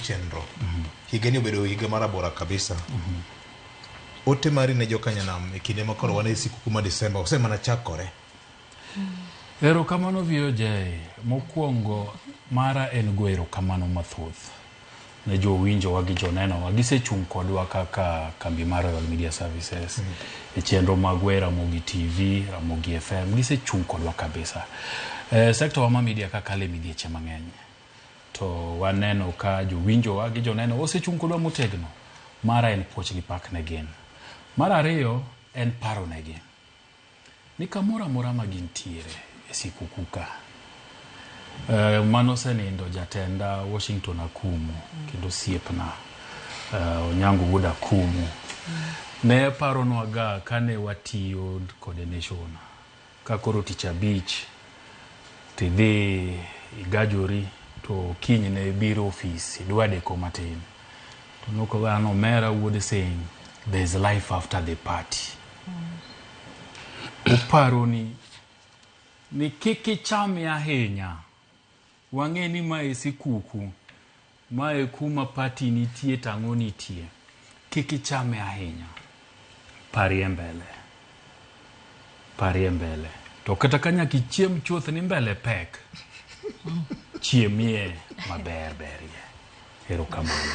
chenro. Higani obedo higa marabora kabisa. Ote mari ne jokanyanam e kinde ma koro wan e sikuku ma Desemba osemana chakore. Erokamano VOJ. Mokwongo mara en go erokamano mathoth ne jowinjowa gi jonenowa. Gisechung' kodwa kaka kambi mar Royal Media Services e chenro magwa e Ramogi TV, Ramogi FM. Gisechung' kodwa kabisa. E, sekta wa ma media ka kale midhieche mang'eny. To waneno ka jowinjowa gi joneno osechung' kodwa motegno. Mara en puoch gi pak ne gin. Mar ariyo en paro negi. Ni kamoro amora ma gintiere e sikuku ka. Uh, mano osenindo jatenda Washington Akumu kendo osiepna uh, Onyango wuod Akumu ne paronwa ga kane watiyo kode Nation ka koro tich abich tidhi igajori to kinyne ibiro ofis idwa deko matin to nokoga an omera wuod Sing there's life after the party Uparoni ni kik ichame ahinya. Wang'e ni mae sikuku, mae kuma party nitie to ang'o nitie. Kik ichame ahinya. Parie mbele. Parie mbele. To kata ka nyaka ichiem chuth ni mbele pek, chiemie maber berie. Erokamano.